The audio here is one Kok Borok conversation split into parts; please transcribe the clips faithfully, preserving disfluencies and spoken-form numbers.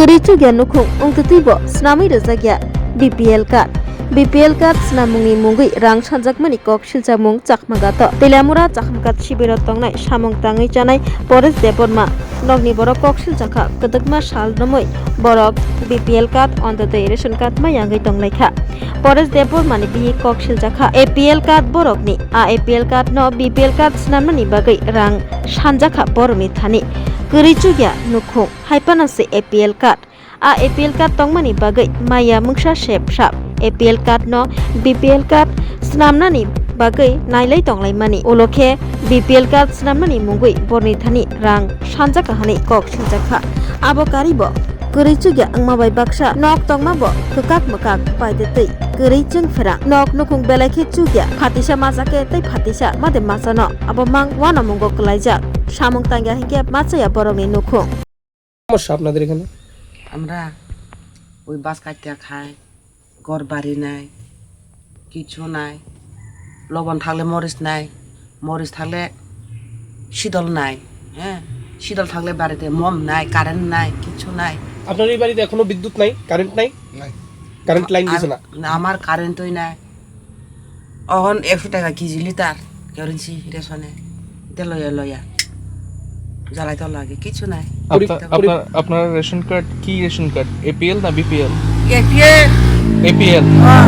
Kwrwi chukya nukhung wngtwi bo swnamwi rwjakya B P L card. B P L card swnamungni mungwi rang sanjakmani kok silchamung Chakmaghat-o. Teliamura Chakmaghat sibiro tongnai samung tangwi chanai Paresh Debbarma nokni borok kok siljakha, kwdwkma sal romwi borok B P L card, Antyodoi ration card ma yangwi tonglaikha. Paresh Debbarmani bihik kok siljakha A P L card borokni. A A P L card no B P L card swnamnani bagwi rang sanjakha borokni thani. Kwrwi chukya nukhung, hai phano se A P L card. A A P L card tongmani bagwi maya mungsa sep sap A P L card no B P L card swnamnani bagwi nailai tonglaimani. Ulo khe B P L card swnamnani mungwi borni thani rang sanjakha hwnwi kok siljakha. Abo karibo kwrwi chukya wngma bai baksa nok tongma bo kwkak mwkak bai de twi kwrwi chwng pherang. Nok nukhung belai khe chukya, phatisa machakhe tei phatisa made machano abo mang uanamungo kwlaijak. Samung tangya hinkhe machaya borokni nukhung. সমস্যা আপনাদের এখানে? আমরা ওই বাস কাটিয়া খাই, ঘর বাড়ি নাই, কিচ্ছু নাই। লবণ থাকলে মরিচ নাই, মরিচ থাকলে শীতল নাই, হ্যাঁ, শীতল থাকলে বাড়িতে মোম নাই, কারেন্ট নাই, কিচ্ছু নাই। আপনার এই বাড়িতে এখনো বিদ্যুৎ নাই, কারেন্ট নাই? নাই। কারেন্ট লাইন দিছে না? না, আমার কারেন্টই নাই। অখন একশো টাকা কেজি লিটার কেরোসিন রেশনে। এটা লইয়া লইয়া জ্বালাইতে লাগে, কিছু নাই। আপনার, আপনার, আপনার রেশন কার্ড কি রেশন কার্ড? এপিএল না বিপিএল? এপিএল। এপিএল। হ্যাঁ।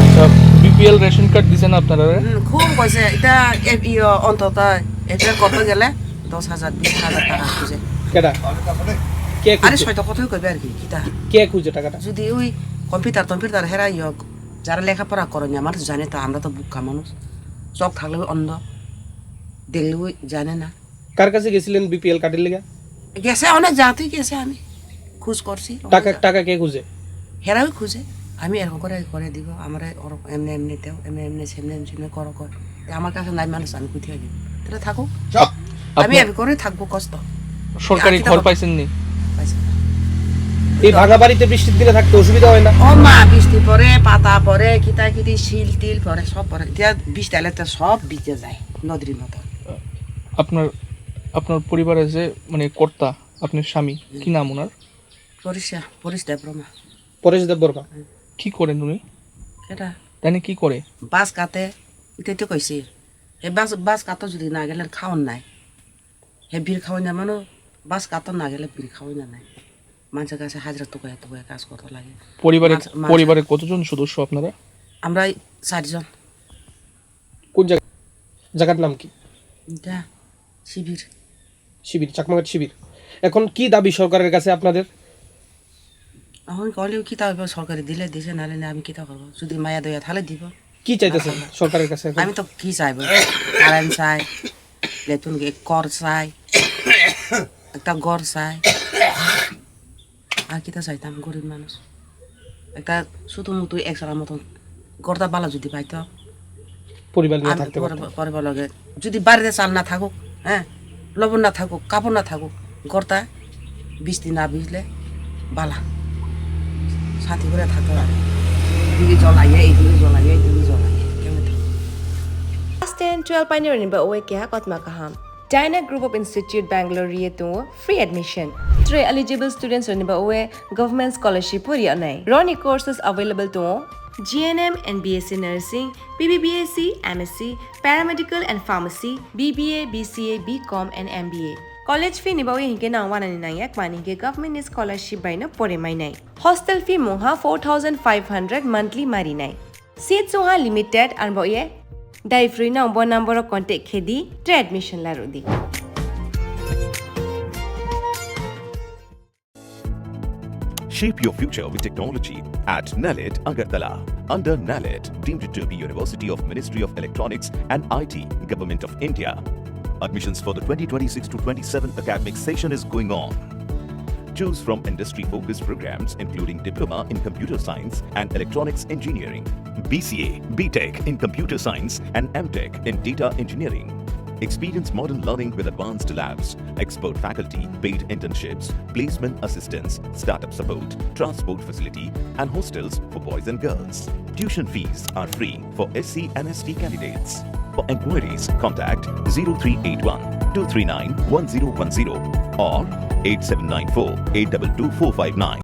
আচ্ছা, বিপিএল রেশন কার্ড দিছে না আপনারা? হুম, খুব কইছে। এটা এ-, ইয়ে, অন্তত এপিএল করতে গেলে দশ হাজার, বিশ হাজার টাকা খুঁজে। কেডা? কে আরে খুঁজছে? ছয়টা কথাই কইবে আর কি, কিতা? কে খুঁজে টাকাটা? যদি ওই কম্পিউটার টম্পিউটার হেরা ইয়ে যারা লেখাপড়া করে না, মানুষ জানে তো, আমরা তো বুকা মানুষ, চোখ থাকলেও অন্ধ, দেখলেও জানে না। কার কাছে গেছিলেন বিপিএল কার্ডের লেগে? গেছে, অনেক জাতি গেছে, আমি খোঁজ করছি। টাকা, টাকা কে খুঁজে? হেরাও খুঁজে, আমি এরকম করে করে দিব, আমরা ওরকম এমনি এমনি দেও, এমনি এমনি সেমনি এমনি করো কর। তে আমার কাছে নাই মানুষ, আমি কোথায় দিব? তাহলে থাকুক। চুপ। আমি আপনার এমনি করে থাকবো কষ্ট। সরকারি আর কি ঘর থাকবো? পাইছেন নি? পাইছি না। এই ভাঙা বাড়িতে বৃষ্টির দিনে থাকতে অসুবিধা হয় না? ও মা, বৃষ্টি পড়ে, পাতা পড়ে, কিতা কিতি, শিল টিল পড়ে, সব পড়ে। এতিয়া বৃষ্টি এলে তো সব ভিজে যায় নদীর মতো। আপনার, আপনার পরিবারে যে মানে কর্তা, আপনার স্বামী, হুম। কি নাম ওনার? পরেশ, পরেশ দেববর্মা। পরেশ দেববর্মা। হুম। কি করেন উনি? এটা? তাই কি করে? বাস কাটে, এটা তো কইছি। এ বাস, বাস কাটো যদি না গেলে খাওয়ান নাই। হে বিড়ি খাওয়াই না মানে, বাস কাতো না গেলে বিড়ি খাওয়াই না নাই। মানুষের কাছে হাজিরা টুকাইয়া টুকাইয়া কাজ করতে লাগে। পরিবারে, মাস-, মাস- পরিবারে কতজন সদস্য আপনারা? আমরা এই চারজন। কোন জায়গা, জায়গার নাম কি? এটা শিবির। শিবির, চাকমাঘাট শিবির। এখন কি দাবি সরকারের কাছে আপনাদের? এখন কইলেও কিতা হইব, সরকারে দিলে দিছে, নাহলে না, আমি কিতা করবো? যদি মায়া দয়া থাকলে দিব। কি চাইতেছেন সরকারের কাছে এখন? আমি তো কি চাইবো? কারেন্ট চাই, লেট্রিন গে-, ঘর চাই, একটা ঘর চাই। আর কিতা চাইতাম, গরিব মানুষ। একটা ছোট মতো একসারা মতন ঘরটা ভালো যদি পাইতো, পরিবার নিয়ে আমি থাকতে পরে, পারতেন। পরে ভালো লাগে। যদি বাড়িতে চাল না থাকুক, হ্যাঁ, লবণ না থাকুক, কাপড় না থাকুক, ঘরটা বৃষ্টি না ভিজলে বালা। শান্তি করে থাকতে পারে। এদিকে জল আইয়া, এইদিকে জল আইয়া, এইদিকে জল আইয়া, কেমন থাকে? Class ten, twelve painirokni ba oe keha kotma kaham. Dyna Group of Institute Bangalore ri tongo free admission. Tre eligible students rokni ba oe government scholarship pori anai. Roni courses available tongo. G N M and B S C Nursing, B B B S C, M S C, Paramedical and Pharmacy, B B A, B C A, B Com and M B A. College fee ni bagwi hinkhe nang wanani nangya, mani hinkhe government ni scholarship bai no pore mainai. Hostel fee mungha four thousand five hundred monthly marinai. Seat sungha limited, arbo ye dai free no bo number o contact khedi, tre admission larudi. Shape your future with technology at NALET Agartala. Under NALET, deemed to be University of Ministry of Electronics and I T, Government of India. Admissions for the twenty twenty-six to twenty-seven academic session is going on. Choose from industry-focused programs including Diploma in Computer Science and Electronics Engineering, B C A, B Tech in Computer Science and M Tech in Data Engineering. Experience modern learning with advanced labs, expert faculty, paid internships, placement assistance, startup support, transport facility, and hostels for boys and girls. Tuition fees are free for S C and S T candidates. For enquiries, contact zero three eight one two three nine one zero one zero or eight seven nine four eight double two four five nine.